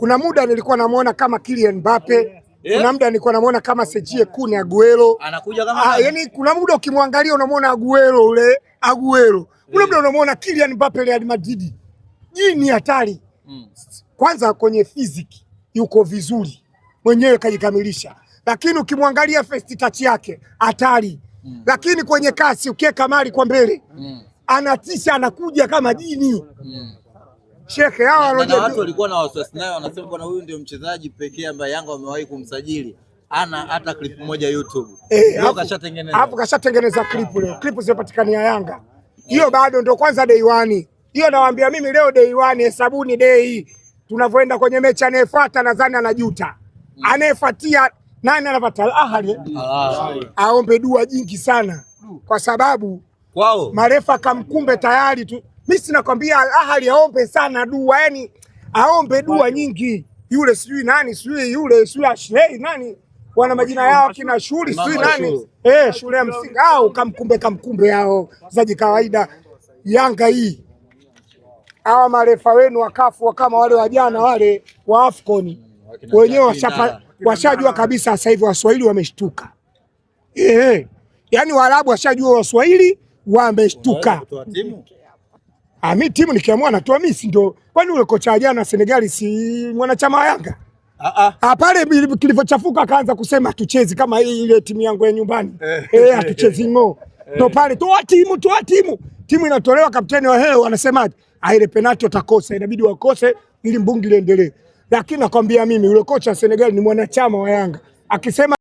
Kuna muda nilikuwa namuona kama Kylian Mbappe, kuna muda nilikuwa namuona kama Sergio Kun Aguero. Anakuja kama Ah, nani? yani kuna muda ukimwangalia unamuona Aguero ule Aguero. Kuna muda unamuona Kylian Mbappe Real Madrid. Hii ni hatari. Kwanza kwenye physique yuko vizuri, mwenyewe kajikamilisha, lakini ukimwangalia first touch yake hatari, lakini kwenye kasi ukiweka mali kwa mbele anatisha, anakuja kama jini. Shekhe, hawa Na watu walikuwa na wasiwasi naye, wanasema bwana, huyu ndio mchezaji pekee ambaye Yanga wamewahi kumsajili ana hata clip moja YouTube. Eh, Leo kashatengeneza. Alafu kashatengeneza clip leo. Clip zimepatikania Yanga. Hiyo bado ndo kwanza day one. Hiyo nawaambia mimi leo day one, hesabuni day. Tunavyoenda kwenye mechi anayefuata nadhani anajuta. Anayefuatia nani anapata? Al Ahly. Ah, Aombe dua jingi sana kwa sababu kwao marefa kamkumbe tayari tu. Mimi sinakwambia Al Ahly aombe sana dua, yani aombe dua nyingi. Yule sijui nani, sijui yule sijui Ashley nani, wana majina yao kina shuli sijui Mama nani Shuru. eh, shule ya msingi au kamkumbe kamkumbe hao zaji kawaida. Yanga hii hawa marefa wenu wa CAF kama wale wa jana wale wa AFCON wakina wenyewe Chapina. washajua kabisa sasa hivi Waswahili wameshtuka. Eh, yaani Waarabu washajua Waswahili wameshtuka. Unaweza kutoa timu? Ah, mi timu nikiamua natoa mimi, si ndo? Kwani ule kocha jana Senegali si mwanachama wa Yanga? Ah, ah. Ah, pale kilivyochafuka akaanza kusema hatuchezi kama hii ile timu yangu ya nyumbani. Eh, hatuchezi ngo. Ndo pale toa timu, toa timu. Timu inatolewa, kapteni wa heo anasemaje? Ah, ile penalti watakosa, inabidi wakose ili mbungi liendelee. Lakini nakwambia mimi yule kocha wa Senegal ni mwanachama wa Yanga. Akisema